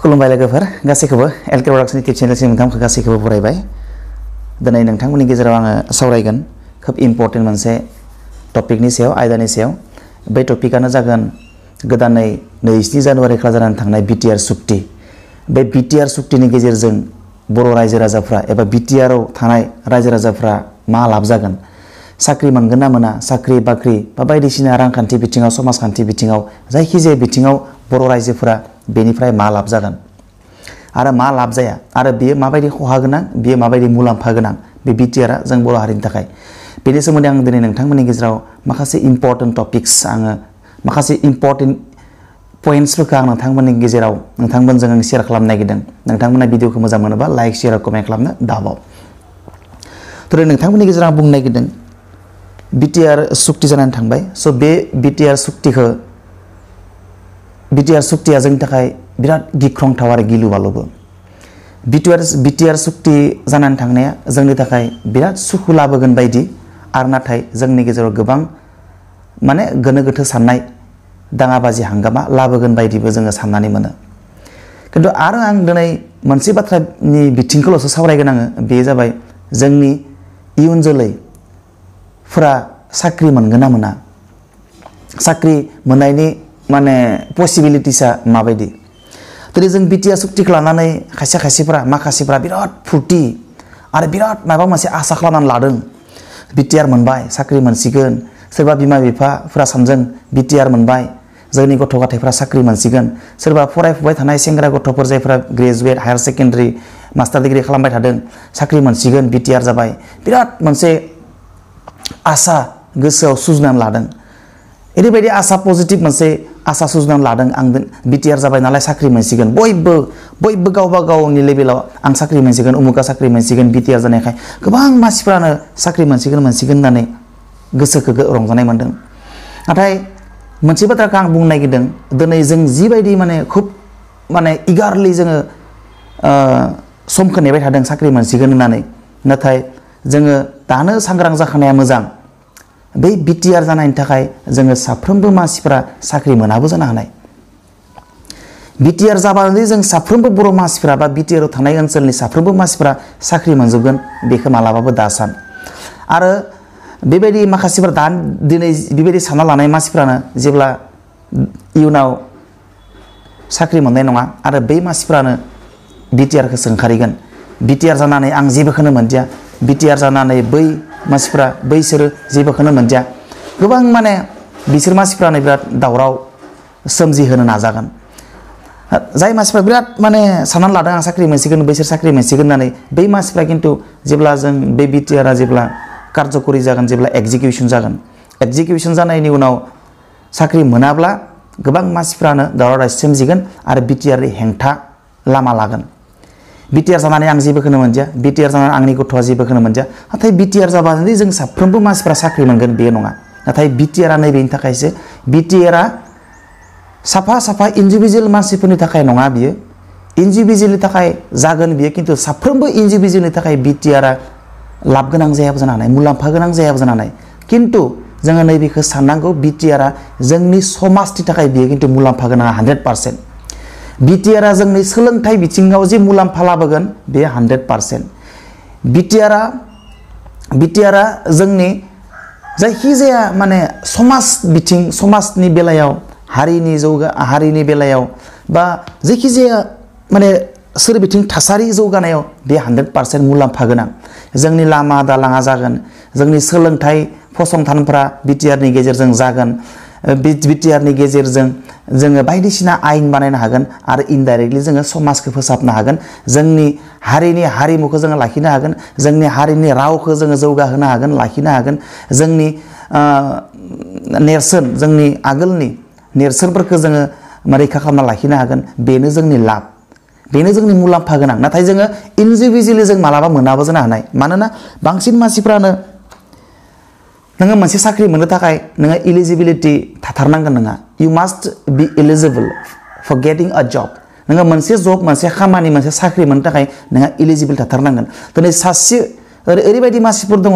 खुलुमबाय लोगोफोर गासैखौबो एलके प्रडाक्शन इउटिउब चेनेलसिम नोंथांखौ गासैखौबो बरायबाय। दिनै नोंथांमोननि गेजेराव आङो सावरायगोन खोब इम्पर्टेन्ट मोनसे टपिकनि सायाव आयदानि सायाव। बे टपिकआनो जागोन गोदानै 23 जानुवारि खालार जानानै थांनाय बिटिआर सुक्ति। बे बिटिआर सुक्तिनि गेजेरजों बर' रायजो राजाफ्रा एबा बिटिआरआव थानाय रायजो राजाफ्रा मा लाब जागोन, साख्रि मोनगोन ना मोना, साख्रि बाख्रि बा बायदिसिना रांखान्थि बिथिङाव समाजखान्थि बिथिङाव जायखिजाया बिथिङाव बर' रायजोफोरा बेनिफ्राय मा लाब जागोन आरो मा लाब जाया आरो बेयो माबायदि खहा गोनां, बेयो माबायदि मुलाम्फा गोनां बे बिटिआरआ जों बर' हारिनि थाखाय। बेनि सोमोन्दै आं दिनै नोंथांमोननि गेजेराव माखासे इम्पर्टेन्ट टपिक्स माखासे इम्पर्टेन्ट पइन्ट्सफोरखौ आं नोंथांमोननि गेजेराव नोंथांमोनजों आं शेयार खालामनो नागिरदों। नोंथांमोना भिडिअखौ मोजां मोनोबा लाइक शेयार कमेन्ट खालामनो दाबाव। थ' नोंथांमोननि गेजेराव आं बुंनो नागिरदों बिटिआर सुक्ति जानानै थांबाय। स' बे बिटिआर सुक्तिया जोंनि थाखाय बिराद गिख्रंथाव आरो गिलु बालुबो। बिटिआर सुक्ति जानानै थांनाया जोंनि थाखाय बिराद सुखु लाबोगोन बायदि, आरो नाथाय जोंनि गेजेराव गोबां माने गोनो गोथो साननाय दाङाबाजि हांगामा लाबोगोन बायदिबो जोङो साननानै मोनो। खिन्थु आरो आं दिनै मोनसे बाथ्रानि बिथिंखौल'सो सावरायगोन आङो, बे जाबाय जोंनि इयुन जोलैफोरा साख्रि मोनगोन ना मोना, साख्रि मोननायनि माने पसिबिलिटिसा माबायदि। दिनै जों बिटिआर सुक्तिखौ लानानै माखासेफ्रा बिराद फुरथि आरो बिराद माबा मोनसे आसा खालामनानै लादों। बिटिआर मोनबाय साख्रि मोनसिगोन, सोरबा बिमा बिफाफोरा सानदों बिटिआर मोनबाय जोंनि गथ' गथायफ्रा साख्रि मोनसिगोन, सोरबा फरायफुबाय थानाय सेंग्रा गथ'फोर जायफ्रा graduate higher secondary master degree खालामबाय थादों साख्रि मोनसिगोन, बिटिआर जाबाय, बिराद मोनसे आसा गोसोआव सुजुनानै लादों। ओरैबायदि आसा पजिटिभ मोनसे आसा सुजुनानै लादों, आं बिटिआर जाबाय नालाय साख्रि मोनसिगोन, बयबो गावबा गावनि लेभेलाव आं साख्रि मोनसिगोन, उमुका साख्रि मोनसिगोन, बिटिआर जानायखाय गोबां मानसिफ्रानो साख्रि मोनसिगोन होननानै गोसोखौ रंजानाय मोन्दों। नाथाय मोनसे बाथ्राखौ आं बुंनो नागिरदों, दिनै जों जिबायदि माने खुब माने इगारलि जोङो समखौ नेबाय थादों साख्रि मोनसिगोन होननानै, नाथाय जोङो दानो सांग्रां जाखानाया मोजां। बै बिटिआर जानायनि थाखाय जोङो साफ्रोमबो मानसिफ्रा साख्रि मोनाबो जानो हानाय। बिटिआर जाबानो जों साफ्रोमबो बर' मानसिफ्रा बा बिटिआरआव थानाय ओनसोलनि साफ्रोमबो मानसिफ्रा साख्रि मोनजोबगोन बेखौ मालाबाबो दा सान। आरो बेबायदि माखासेफ्रा दिनै बेबायदि सानना लानाय मानसिफ्रानो जेब्ला इयुनाव साख्रि मोननाय नङा आरो बै मानसिफ्रानो बिटिआरखौ सोंखारिगोन, बिटिआर जानानै आं जेबोखौनो मोनदिया, बिटिआर जानानै बै मानसिफ्रा बैसोरो जेबोखौनो मोनदिया, गोबां माने बिसोर मानसिफ्रानो बिराद दावराव सोमजिहोनो नाजागोन। जाय मानसिफ्रा बिराद माने साननानै लादों आं साख्रि मोनसिगोन, बैसोर साख्रि मोनसिगोन होननानै, बै मानसिफ्रा खिन्थु जेब्ला जों बे बिटिआरआ जेब्ला कार्यकरि जागोन, जेब्ला एग्जिकिउसन जानायनि उनाव साख्रि मोनाब्ला गोबां मानसिफ्रानो दावराव दावसि सोमजिगोन आरो बिटिआरनि हेंथा लामा लागोन। बिटिआर जानानै आं जेबोखौनो मोनदिया, बिटिआर जानानै आंनि गथ'आ जेबोखौनो मोनदिया। नाथाय बिटिआर जाबानो जों साफ्रोमबो मानसिफ्रा साख्रि मोनगोन बे नङा। नाथाय बिटिआरआ नैबेनि थाखायसो, बिटिआरआ साफा इन्डिभिजुवेल मानसिफोरनि थाखाय नङा, बियो इन्डिभिजुवेलनि थाखाय जागोन बियो, खिन्थु साफ्रोमबो इन्डिभिजुवेलनि थाखाय बिटिआरआ लाब गोनां जायाबो जानो हानाय, मुलाम्फा गोनां जायाबो जानो हानाय। खिन्थु जोङो नैबेखौ साननांगौ, बिटिआरआ जोंनि समाजनि थाखाय बियो खिन्थु मुलाम्फा गोनां 100%। बिटिआरआ जोंनि सोलोंथाइ बिथिङाव जे मुलाम्फा लाबोगोन बे 100%। बिटिआरआ जोंनि जायखिजाया माने समाजनि बेलायाव, हारिनि बेलायाव बा जायखिजाया माने सोरबिथिं थासारि जौगानायाव बे 100% मुलाम्फा गोनां। जोंनि लामा दालाङा जागोन, जोंनि सोलोंथाइ फसंथानफ्रा बिटिआरनि गेजेरजों जागोन, बिटिआरनि गेजेरजों जोङो बायदिसिना आयेन बानायनो हागोन आरो इनडाइरेक्टलि जोङो समाजखौ फोसाबनो हागोन, जोंनि हारिनि हारिमुखौ जोङो लाखिनो हागोन, जोंनि हारिनि रावखौ जोङो जौगाहोनो हागोन, लाखिनो हागोन, जोंनि जोंनि आगोलनि नेरसोनफोरखौ जोङो रैखा खालामना लाखिनो हागोन। बेनो जोंनि लाब, बेनो जोंनि मुलाम्फा गोनां। नाथाय जोङो इन्डिभिजुवेलि जों मालाबा मोनाबो जानो हानाय। मानोना बांसिन मानसिफ्रानो नोङो मोनसे साख्रि मोननो थाखाय नोङो इलिजिबिलिटि थाथारनांगोन, नोंहा इउ मास्ट बि इलिजिबल फर गेटिं अ जब। नोङो मोनसे जब, मोनसे खामानि, मोनसे साख्रि मोननो थाखाय नोंहा इलिजिबल थाथारनांगोन। दिनै सासे ओरैबायदि मानसिफोर दङ,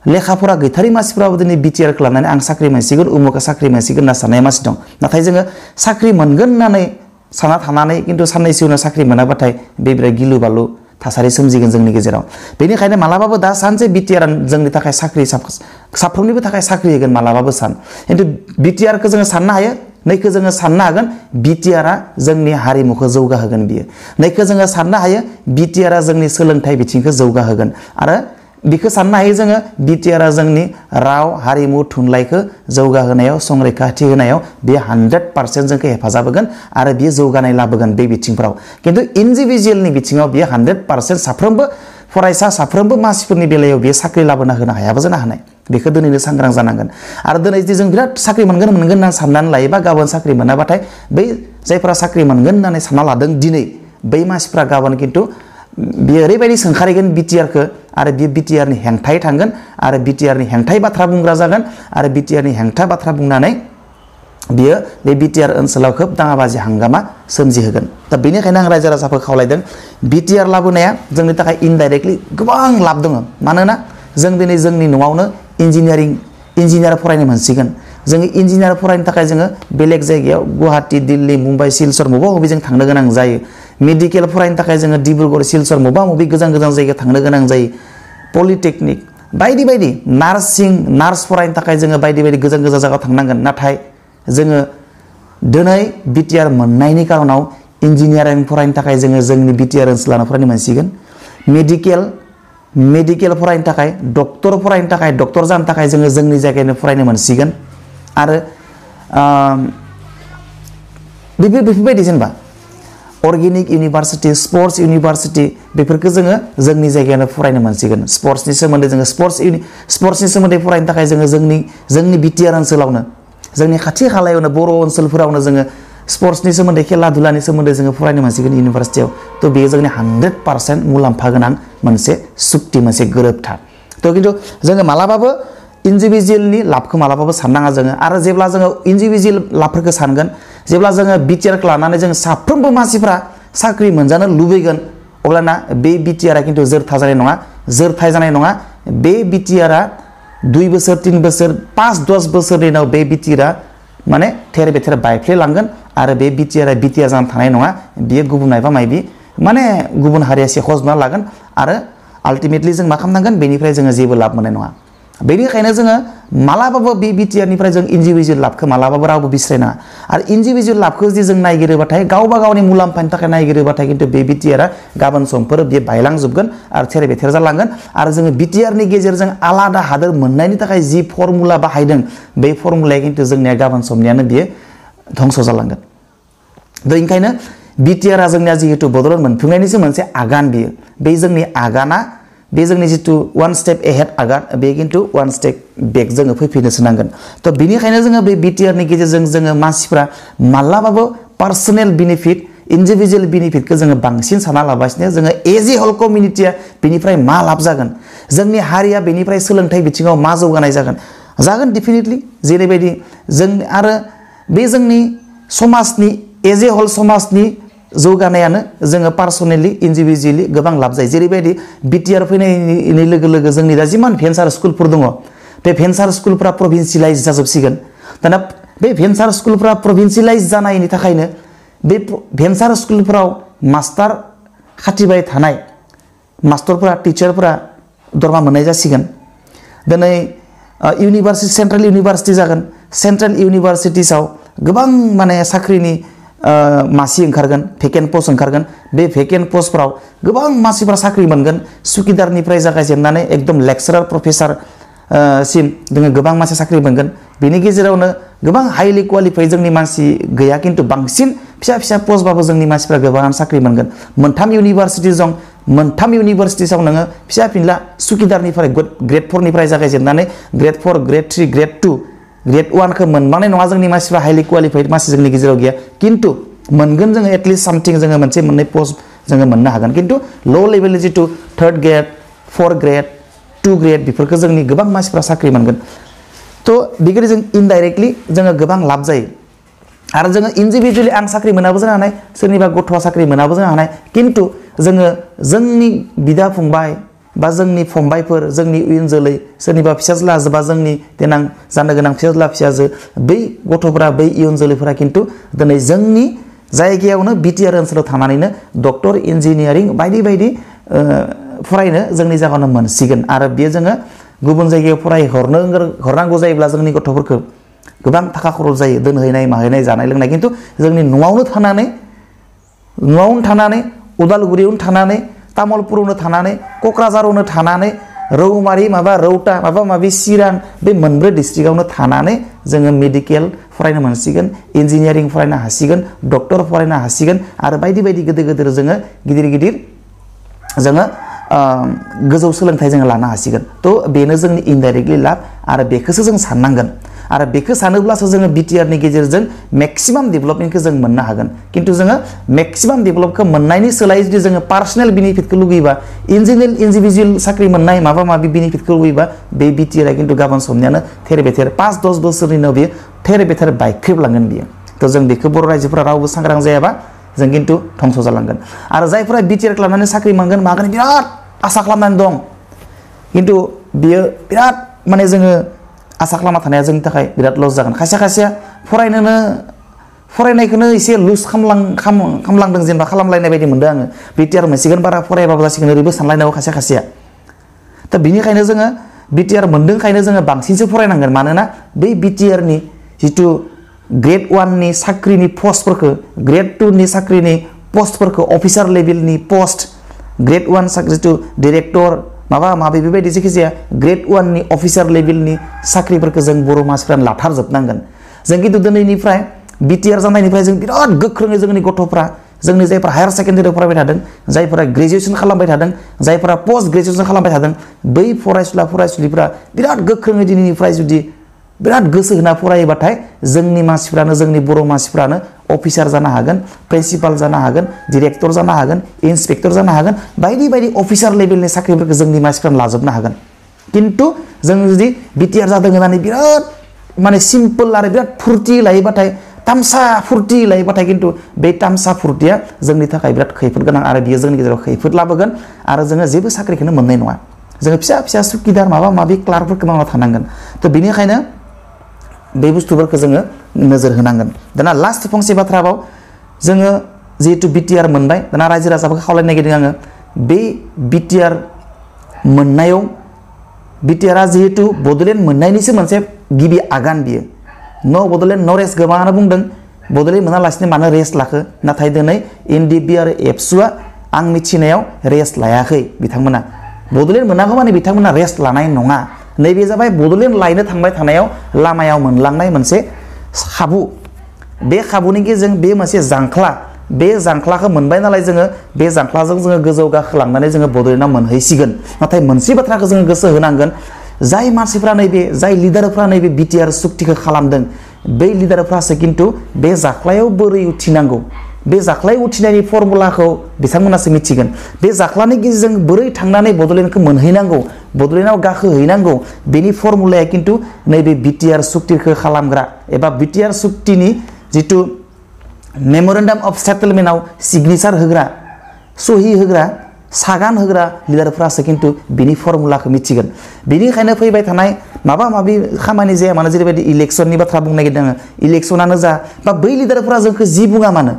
लेखाफोरा गैथारि मानसिफ्राबो दिनै बिटिआरखौ लानानै आं साख्रि मोनसिगोन, उमुका साख्रि मोनसिगोन होनना साननाय मानसि दं। नाथाय जोङो साख्रि मोनगोन होननानै साना थानानै खिन्थु साननैसो उनाव साख्रि मोनाबाथाय बे बिराद गिलु बालु थासारि सोमजिगोन जोंनि गेजेराव बेनिखायनो मालाबाबो दा सानसे बिटिआर जोंनि थाखाय साख्रि साफ्रोमनिबो थाखाय साख्रि होगोन मालाबाबो सान खिन्थु बिटिआरखौ जोङो साननो हायो नैखौ जोङो साननो हागोन बिटिआरआ जोंनि हारिमुखौ जौगाहोगोन बियो नैखौ जोङो साननो हायो बिटिआरआ जोंनि सोलोंथाइ बिथिंखौ जौगाहोगोन आरो बिखौ साननो हायो जोङो बिटिआरआ जोंनि राव हारिमु थुनलाइखौ जौगाहोनायाव संरैखाथि होनायाव बे 100% जोंखौ हेफाजाब होगोन आरो बियो जौगानाय लाबोगोन बे बिथिंफोराव खिन्थु इन्डिभिजुवेलनि बिथिङाव बियो 100% साफ्रोमबो फरायसा साफ्रोमबो मानसिफोरनि बेलायाव बियो साख्रि लाबोना होनो हायाबो जानो हानाय बेखौ दिनैनो सांग्रां जानांगोन आरो दिनै जुदि जों बिराद साख्रि मोनगोन होनना साननानै लायोबा गाबोन साख्रि मोनाबाथाय बै जायफोरा साख्रि मोनगोन होननानै सानना लादों दिनै बै मानसिफ्रा गाबोन खिन्थु बियो ओरैबायदि सोंखारिगोन बिटिआरखौ आरो बियो बिटिआरनि हेंथायै थांगोन आरो बिटिआरनि हेंथायै बाथ्रा बुंग्रा जागोन आरो बिटिआरनि हेंथा बाथ्रा बुंनानै बियो बे बिटिआर ओनसोलाव खोब दाङाबाजि हांगामा सोमजिहोगोन दा बेनिखायनो आं रायजो राजाफोरखौ खावलायदों बिटिआर लाबोनाया जोंनि थाखाय इनडाइरेक्टलि गोबां लाब दङ मानोना जों दिनै जोंनि न'आवनो इन्जिनियार फरायनो मोनसिगोन जोङो इन्जिनियार फरायनो थाखाय जोङो बेलेग जायगायाव गुवाहाटी दिल्ली मुम्बाइ सिलचर मबा मबि जों थांनो गोनां जायो मेडिकेल फरायनो थाखाय जोङो डिब्रुगड़ सिलचर मबा मबि गोजान गोजान जायगायाव थांनो गोनां जायो पलिटेकनिक बायदि बायदि नार्स फरायनो थाखाय जोङो बायदि बायदि गोजान गोजान जायगायाव थांनांगोन नाथाय जोङो दिनै बिटिआर मोननायनि कारनाव इन्जिनियारिं फरायनो थाखाय जोङो जोंनि बिटिआर ओनसोलावनो फरायनो मोनसिगोन मेडिकेल फरायनो थाखाय डक्टर जानो थाखाय जोङो जोंनि जायगायावनो फरायनो मोनसिगोन आरो बेफोरबायदि जेनेबा अर्गेनिक इउनिभार्सिटि स्पर्ट्स इउनिभार्सिटि बेफोरखौ जोङो जोंनि जायगायावनो फरायनो मोनसिगोन स्पर्ट्सनि सोमोन्दै जोङो स्पर्ट्सनि सोमोन्दै फरायनो थाखाय जोङो जोंनि बिटिआर ओनसोलावनो जोंनि खाथि खालायावनो बर' ओनसोलफोरावनो जोङो स्पर्ट्सनि सोमोन्दै खेला दुलानि सोमोन्दै जोङो फरायनो मोनसिगोन इउनिभार्सिटियाव थ' बेयो जोंनि 100% मुलाम्फा गोनां मोनसे सुक्ति मोनसे गोरोबथा थ' खिन्थु जोङो मालाबाबो इन्डिभिजुवेलनि लाबखौ मालाबाबो साननाङा जोङो आरो जेब्ला जोङो इन्डिभिजुवेल लाबफोरखौ सानगोन जेब्ला जोङो बिटिआरखौ लानानै जों साफ्रोमबो मानसिफ्रा साख्रि मोनजानो लुबैगोन अब्लाना बे बिटिआरआ खिन्थु जोरथाय जानाय नङा बे बिटिआरआ 2 बोसोर 3 बोसोर 5-10 बोसोरनि उनाव बे बिटिआरआ माने थेर बेथेर बायफ्लेलांगोन आरो बे बिटिआरआ बिटिआर जानानै थानाय नङा बियो गुबुन मायबा मायबि माने गुबुन हारिया सेख'जोबना लागोन आरो आल्टिमेटलि जों मा खालामनांगोन बेनिफ्राय जोङो जेबो लाब मोननाय नङा बेनिखायनो जोङो मालाबाबो बे बिटिआरनिफ्राय जों इन्डिभिजुवेल लाबखौ मालाबाबो रावबो बिस्रायनाङा आरो इन्डिभिजुवेल लाबखौ जुदि जों नायगिरोबाथाय गावबा गावनि मुलाम्फानि थाखाय नायगिरोबाथाय खिन्थु बे बिटिआरआ गाबोन समफोर बे बायलांजोबगोन आरो थेर बेथेर जालांगोन आरो जोङो बिटिआरनि गेजेरजों आलादा हादोर मोननायनि थाखाय जि फर्मुला बाहायदों बे फर्मुलाया खिन्थु जोंनिया गाबोन समनियानो बियो धंस जालांगोन दा ओंखायनो बिटिआरआ जोंनिया जिहेतु बड'लेण्ड मोनफुंनायनिसो मोनसे आगान बियो बे जोंनि आगाना बे जोंनि जितु 1 स्टेप एहेड आगान बे खिन्थु 1 स्टेप बेक जोङो फैफिननोसो नांगोन थ' बेनिखायनो जोङो बे बिटिआरनि गेजेरजों जोङो मानसिफ्रा मालाबाबो पार्सनेल बेनिफिट इन्डिभिजुवेल बेनिफिटखौ जोङो बांसिन साना लाबासिनो जोङो एज ए होल कमिउनिटिया बेनिफ्राय मा लाब जागोन जोंनि हारिया बेनिफ्राय सोलोंथाइ बिथिङाव मा जौगानाय जागोन डेफिनेटलि जेरैबायदि जों आरो बे जोंनि समाजनि एज ए होल समाजनि जौगानायानो जोङो पार्सनेलि इन्डिभिजुवेलि गोबां लाब जायो जेरैबायदि बिटिआर फैनायनि लोगो लोगो जोंनि दा जिमान भेन्सार स्कुलफोर दङ बे भेन्सार स्कुलफोरा प्रभिन्सियेलाइज जाजोबसिगोन दाना बे भेन्सार स्कुलफोरा प्रभिन्सियेलाइज जानायनि थाखायनो बे भेन्सार स्कुलफोराव मास्टार खाथिबाय थानाय मास्टरफोरा टिचारफोरा दरमा मोननाय जासिगोन दिनै सेन्ट्रेल इउनिभार्सिटि जागोन सेन्ट्रेल इउनिभार्सिटिसाव गोबां माने साख्रिनि मासि ओंखारगोन भेकेन्ट पस्ट ओंखारगोन बे भेकेन्ट पस्टफोराव गोबां मानसिफ्रा साख्रि मोनगोन सुकिदारनिफ्राय जागायजेननानै एकदम लेक्सारार प्रफेसार सिम जोङो गोबां मानसि साख्रि मोनगोन बेनि गेजेरावनो गोबां हाइलि क्वालिफाइड जोंनि मानसि गैया खिन्थु बांसिन फिसा फिसा पस्टबाबो जोंनि मानसिफ्रा गोबां साख्रि मोनगोन मोनथाम इउनिभार्सिटिसाव नोङो फिसा फिनला सुकिदारनिफ्राय ग्रेड 4 निफ्राय जागायजेननानै ग्रेड 4 ग्रेड 3 ग्रेड 2 ग्रेड 1 खौ मोनबांनाय नङा जोंनि मानसिफ्रा हाइलि क्वालिफाइड मानसि जोंनि गेजेराव गैया खिन्थु मोनगोन जोङो एटलिस्ट सामथिं जोङो मोनसे मोननै पस्ट जोङो मोननो हागोन खिन्थु ल' लेभेलनि जितु 3rd grade 4th grade 2 grade बेफोरखौ जोंनि गोबां मानसिफ्रा साख्रि मोनगोन थ' बेबायदि जों इनडाइरेक्टलि जोङो गोबां लाब जायो आरो जोङो इन्डिभिजुवेलि आं साख्रि मोनाबो जानो हानाय सोरनिबा गथ'आ साख्रि मोनाबो जानो हानाय खिन्थु जोङो जोंनि बिदा फंबाय बा जोंनि फंबायफोर जोंनि इयुन जोलै सोरनिबा फिसाज्ला बा जोंनि देनां जानो गोनां फिसाज्ला फिसाजो बै गथ'फोरा बै इयुन जोलैफोरा खिन्थु दिनै जायगायावनो बिटिआर ओनसोलाव थानानैनो डक्टर इन्जिनियारिं बायदि बायदि फरायनो जोंनि जायगायावनो मोनसिगोन आरो बेयो जोङो गुबुन जायगायाव हरनांगौ जायोब्ला जोंनि गथ'फोरखौ गोबां थाखा खरस जायो दोनहैनाय माहैनाय जानाय लोंनाय खिन्थु जोंनि न'आवनो थानानै उदालगुरियावनो थानानै तामुलपुरावनो थानानै क'क्राझारावनो थानानै रौमारि रौता माबा चिरां बे मोनब्रै डिस्ट्रिक्टआवनो थानानै जोङो मेडिकेल फरायनो मोनसिगोन इन्जिनियारिं फरायनो हासिगोन डक्टर फरायनो हासिगोन आरो बायदि बायदि गिदिर जोङो गिदिर जोङो गोजौ सोलोंथाइ जोङो लानो हासिगोन थ' बेनो जोंनि इनडाइरेक्टलि लाब आरो बेखौसो जों साननांगोन आरो बेखौ सानोब्लासो जोङो बिटिआरनि गेजेरजों मेक्सिमाम डेभेलपमेन्टखौ जों मोननो हागोन खिन्थु जोङो मेक्सिमाम डेभेलपखौ मोननायनि सोलायै जुदि जोङो पार्सनेल बेनिफिटखौ लुगैबा इन्डिभिजुवेल साख्रि मोननाय माबा बेनिफिटखौ लुगैबा बे बिटिआरआ खिन्थु गाबोन समनियानो थेर बेथेर 5-10 बोसोरनि उनाव बेयो थेर बेथेर बायख्रेबलांगोन बियो थ' जों बेखौ बर' रायजोफोरा रावबो सांग्रां जायाबा जों खिन्थु धंस जालांगोन आरो जायफोरा बिटिआर खालामनानै साख्रि मोनगोन मागोन बिराद आसा खालामनानै दं खिन्थु बियो बिराद माने जोङो आसा खालामना थानाया जोंनि थाखाय बिराद लस जागोन खायसेया फरायनायखौनो एसे लुज खालामलांदों जेनेबा खालामलायनाय बायदि मोनदों आङो बिटिआर मोनसिगोन बारा फरायबाबो जासिगोन ओरैबो सानलायनांगौ खायसेया दा बिनिखायनो जोङो बिटिआर मोनदोंखायनो जोङो बांसिनसो फरायनांगोन मानोना बै बिटिआरनि जिथु ग्रेड 1नि साख्रिनि पस्टफोरखौ ग्रेड 2नि साख्रिनि पस्टफोरखौ अफिसार लेभेलनि पस्ट ग्रेड 1 साख्रि जिथु डिरेक्टर माबा बेबायदि जायखिजाया ग्रेड 1नि अफिसार लेभेलनि साख्रिफोरखौ जों बर' मानसिफ्रानो लाथारजोबनांगोन जों खिन्थु दिनैनिफ्राय बिटिआर जानायनिफ्राय जों बिराद गोख्रोङै जोंनि गथ'फ्रा जोंनि जायफोरा हायार सेकेन्डारियाव फरायबाय थादों जायफोरा ग्रेजुवेसन खालामबाय थादों जायफोरा पोस्ट ग्रेजुवेसन खालामबाय थादों बै फरायसुलिफोरा बिराद गोख्रोङै दिनैनिफ्राय जुदि बिराद गोसो होना फरायोबाथाय जोंनि मानसिफ्रानो जोंनि बर' मानसिफ्रानो अफिसार जानो हागोन प्रिन्सिपाल जानो हागोन डिरेक्टर जानो हागोन इन्सपेक्टर जानो हागोन बायदि अफिसार लेभेलनि साख्रिफोरखौ जोंनि मानसिफ्रानो लाजोबनो हागोन खिन्थु जों जुदि बिटिआर जादों होननानै बिराद माने सिम्पोल आरो बिराद फुर्ति लायोबाथाय तामसा फुर्ति लायोबाथाय खिन्थु बे तामसा फुर्तिया जोंनि थाखाय बिराद खैफोद गोनां आरो बियो जोंनि गेजेराव खैफोद लाबोगोन आरो जोङो जेबो साख्रिखौनो मोननाय नङा जोङो फिसा सुकिदार माबा क्लार्कफोरखौ मावना थानांगोन थ' बेनिखायनो बे बुस्थुफोरखौ जोङो नोजोर होनांगोन दाना लास्ट फंसे बाथ्राबाव जोङो जिहेतु बिटिआर मोनबाय दाना रायजो राजाफोरखौ खावलायनो नागिरदों आङो बे बिटिआर मोननायाव बिटिआरआ जिहेतु बड'लेण्ड मोननायनिसो मोनसे गिबि आगान बियो बड'लेण्ड नो रेस्ट गोबाङानो बुंदों बड'लेण्ड मोनालासिनो मानो रेस्ट लाखो नाथाय दिनै एनडिपि आरो एबसुआ आं मिथिनायाव रेस्ट लायाखै बिथांमोना बड'लेण्ड मोनागौ माने बिथांमोना रेस्ट लानाय नङा नैबे जाबाय बड'लेण्ड लायनो थांबाय थानायाव लामायाव मोनलांनाय मोनसे खाबु बे खाबुनि गेजेरजों बे मोनसे जांख्ला बे जांख्लाखौ मोनबाय नालाय जोङो बे जांख्लाजों जोङो गोजौ गाखोलांनानै जोङो बड'लेण्डआव मोनहैसिगोन नाथाय मोनसे बाथ्राखौ जोङो गोसो होनांगोन जाय मानसिफ्रा जाय लिडारफ्रा नैबे बिटिआर सुक्तिखौ खालामदों बै लिडारफ्रासो खिन्थु बे जाख्लायाव बोरै उथिनांगौ बे जाख्लायाव उथिनायनि फर्मुलाखौ बिथांमोनासो मिथिगोन बे जाख्लानि गेजेरजों बोरै थांनानै बड'लेण्डखौ मोनहैनांगौ बड'लेण्डआव गाखोहैनांगौ बेनि फर्मुलाया खिन्थु नैबे बिटिआर सुक्तिखौ खालामग्रा एबा बिटिआर सुक्तिनि जिथु मेम'रेन्डाम अफ सेटेलमेन्टआव सिगनेचार होग्रा सहि होग्रा सागान होग्रा लिडारफ्रासो खिन्थु बिनि फर्मुलाखौ मिथिगोन बेनिखायनो फैबाय थानाय माबि खामानि जाया मानो जेरैबायदि इलेक्सननि बाथ्रा बुंनो नागिरदों आङो इलेक्सनानो जा बा बै लिडारफ्रा जोंखौ जि बुङा मानो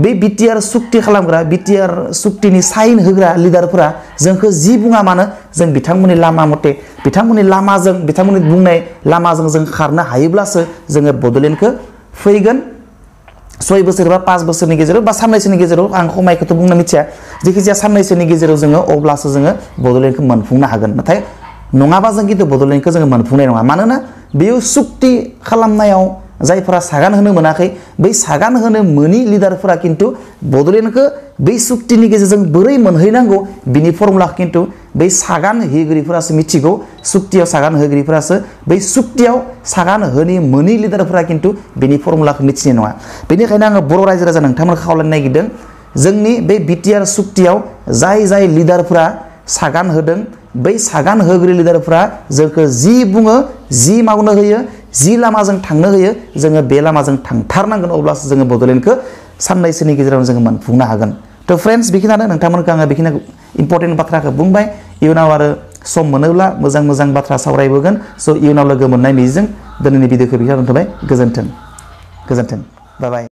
बे बिटिआर सुक्ति खालामग्रा बिटिआर सुक्तिनि साइन होग्रा लिडारफोरा जोंखौ जि बुङा मानो जों बिथांमोननि लामा मथे बिथांमोननि लामाजों बिथांमोननि बुंनाय लामाजों जों खारनो हायोब्लासो जोङो बड'लेण्डखौ फैगोन 6 बोसोर बा 5 बोसोरनि गेजेराव बा साननैसोनि गेजेराव आं खमायखौथ' बुंनो मिथिया जायखिजाया साननैसोनि गेजेराव जोङो अब्लासो जोङो बड'लेण्डखौ मोनफुंनो हागोन नाथाय नङाबा जों खिन्थु बड'लेण्डखौ जोङो मोनफुंनाय नङा मानोना बेयो सुक्ति खालामनायाव जायफोरा सागान होनो मोनाखै बै सागान होनो मोनि लिडारफोरा खिन्थु बड'लेण्डखौ बै सुक्तिनि गेजेरजों बोरै मोनहैनांगौ बिनि फर्मुलाखौ खिन्थु बै सागान होगिरिफोरासो मिथिगौ सुक्तियाव सागान होगिरिफोरासो बै सुक्तियाव सागान होनो मोनि लिडारफोरा खिन्थु बिनि फर्मुलाखौ मिथिनाय नङा बेनिखायनो आङो बर' रायजो राजा नोंथांमोनखौ खावलायनो नागिरदों जोंनि बे बिटिआर सुक्तियाव जाय लिडारफोरा सागान होदों बै सागान होगिरि लिडारफोरा जोंखौ जि बुङो जि मावनो होयो जि लामाजों थांनो होयो जोङो बे लामाजों थांथारनांगोन अब्लासो जोङो बड'लेण्डखौ साननैसोनि गेजेराव जोङो मोनफुंनो हागोन थ' फ्रेन्ड्स बेखिनियानो नोंथांमोनखौ आङो बेखिनि इम्परटेन्ट बाथ्राखौ बुंबाय इयुनाव आरो सम मोनोब्ला मोजां बाथ्रा सावरायबोगोन स' इयुनाव लोगो मोननाय मिजिंजों दिनैनि भिडिअखौ बेखिनियाव दोनथ'बाय गोजोन्थों बाय बाय